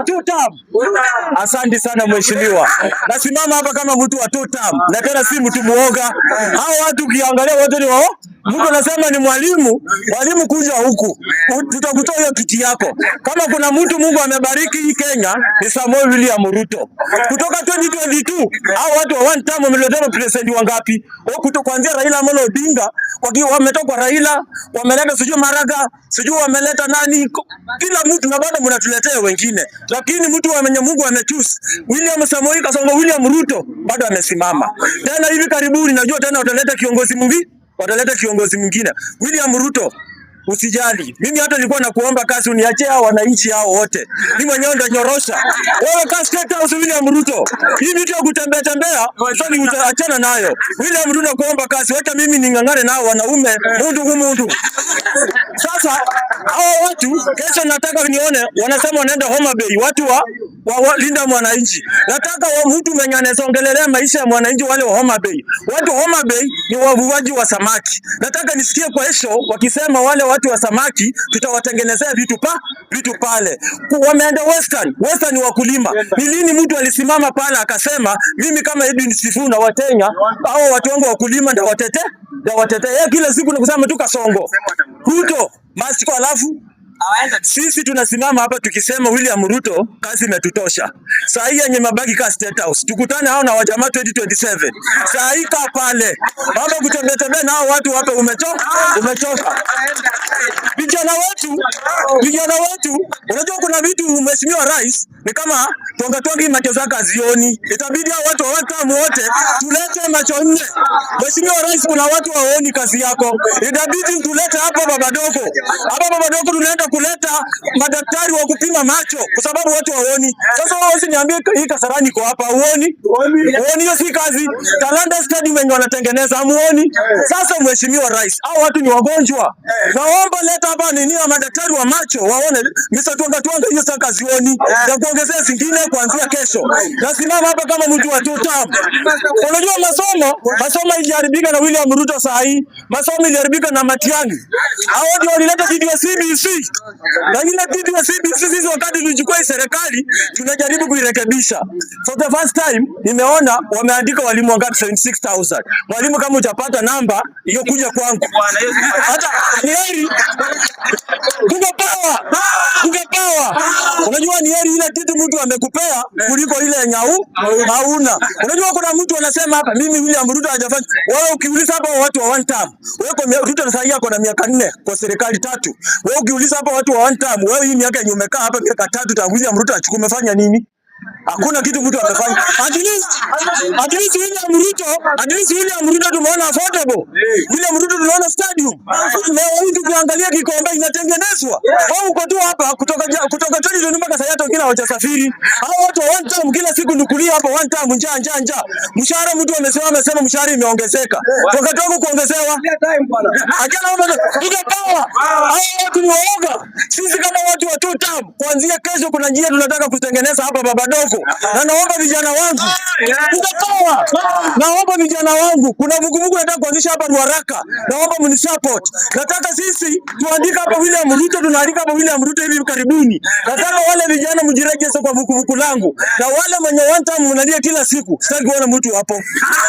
Two term. Asante sana mheshimiwa. Nasimama hapa kama mtu wa two term na tena si mtu muoga. Hao watu ukiangalia wote ni wao. Mtu anasema ni mwalimu, mwalimu kuja huku. Tutakutoa hiyo kiti yako. Kama kuna mtu Mungu amebariki hii Kenya ni Samuel William Ruto. Kutoka 2022 hao watu wa one term wameletea president wangapi? Wao kutoka kuanzia Raila Amolo Odinga, wakiwa wametoka kwa Raila, wameleta sijui Maraga, sijui wameleta nani, kila mtu na bado mnatuletea wengine. Lakini mtu wa mwenye Mungu amechoose William Samoei Kasongo William Ruto bado amesimama. Tena hivi karibuni najua tena wataleta kiongozi mwingine, wataleta kiongozi mwingine. William Ruto, usijali. Mimi hata nilikuwa nakuomba kazi uniachie hao wananchi hao wote. Mimi mwenyewe ndanyorosha. Wewe kaa State House, William Ruto. Hii vitu ya kutembea tembea, sasa ni utaachana nayo. William Ruto, nakuomba kazi, wacha mimi ning'ang'ane nao wanaume mundu hu mundu. Sasa hao watu kesho nataka nione wanasema wanaenda Homa Bay, watu wa linda mwananchi. Nataka wa mtu mwenye anasongelelea maisha ya mwananchi wale wa Homa Bay. Watu wa Homa Bay ni wavuaji wa samaki. Nataka nisikie kwa kesho wakisema wale watu wa samaki tutawatengenezea vitu pale. Wameenda Western. Western ni wakulima. Ni lini mtu alisimama pale akasema mimi kama Edwin Sifuna Watenya hao watu wangu wakulima ndawatete. Yeye kila siku ni kusema tu Kasongo. Ruto masiko alafu sisi tunasimama hapa tukisema William Ruto kazi imetutosha. Saa hii yenye mabaki ka State House. Tukutane hao na wajamaa 2027. Saa hii kaa pale. Mambo kutembea tembea na hao watu hapa umechoka, umechoka. Vijana wetu, unajua kuna vitu mheshimiwa rais ni kama twanga twangi macho zake hazioni. Itabidi hao watu wa one wote tulete macho nne. Mheshimiwa rais, kuna watu waoni kazi yako. Itabidi tulete hapa baba dogo. Hapa baba dogo tunaenda kuleta madaktari wa kupima macho kwa sababu watu waoni. Sasa wewe usiniambie hii Kasarani iko hapa uoni? Uoni hiyo si kazi. Talanta Stadium wenye wanatengeneza hamuoni? Sasa mheshimiwa rais, hao watu ni wagonjwa. Naomba leta hapa nini wa madaktari wa macho waone. Mr. Twanga Twanga hiyo sasa kazioni. Na kuongezea zingine kuanzia kesho. Nasimama hapa kama mtu wa two term. Unajua masomo iliharibika na William Ruto saa hii. Masomo iliharibika na Matiang'i. Hao ndio walileta kitu ya CBC. Na ile kitu ya CBC sisi wakati tulichukua hii serikali tunajaribu kuirekebisha. For the first time nimeona wameandika walimu wangapi, 76,000. Mwalimu kama hujapata namba hiyo kuja kwangu. Hata ni heri kuga power. Kuga power. Unajua ni heri ile kitu mtu amekupea kuliko ile yenye hauna. Unajua kuna mtu anasema hapa mimi William Ruto hajafanya. Wewe ukiuliza hapa watu wa one term, wewe kwa Ruto sasa ako na miaka 4 kwa serikali tatu. Wewe ukiuliza hapa watu wa one term, wewe hii miaka yenye umekaa hapa miaka 3 tangu William Ruto achukue umefanya nini? Hakuna kitu mtu amefanya. At least William Ruto, at least William Ruto tumeona affordable. William Ruto tunaona stadium. Leo hii tukiangalia Gikomba inatengenezwa. Wewe uko tu hapa kutoka 2020 mpaka sasa hata wengine hawajasafiri. Hao watu wa one term kila siku nukulia hapa one term, njaa njaa njaa. Mshahara mtu amesema mshahara imeongezeka. Wakati wako kuongezewa. Achana na tuko power. Hao watu ni waoga. Sisi kama watu wa two term, kuanzia kesho kuna njia tunataka kutengeneza hapa baba dogo. Na naomba vijana wangu. Tuko power. Naomba vijana wangu, kuna vuguvugu nataka kuanzisha hapa Ruaraka. Naomba mnisupport. Nataka sisi tuandike hapa William Ruto, tunaandika hapa William Ruto hivi karibuni. Nataka wale vijana mjirejeshe kwa vuguvugu langu. Na wale mwenye one term mnalia kila siku, sitaki kuona mtu hapo.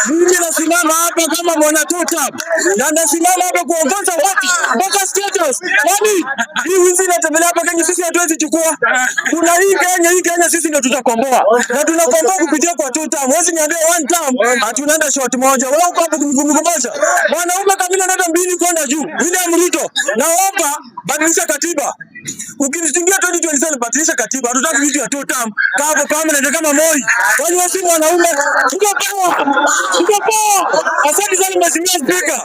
Mimi nasimama hapa kama mwana two term. Na nasimama hapa kuongoza watu mpaka State House. Kwani hii wizi inatembelea hapa Kenya, sisi hatuwezi chukua. Kuna hii Kenya sisi ndio tutakomboa. Na tunakomboa kupitia kwa two term. Huwezi niambia one term ati unaenda shot moja. Wewe uko hapo mguu moja. Mwanaume kamili anaenda mbili kwenda juu. William Ruto, naomba badilisha katiba. Ukinitingia 2027 badilisha katiba. Hatutaki vitu ya two term. Kaa hapo permanent kama Moi. Kwani wewe si mwanaume? Tuko poa. Tuko poa. Asante sana Mheshimiwa Spika.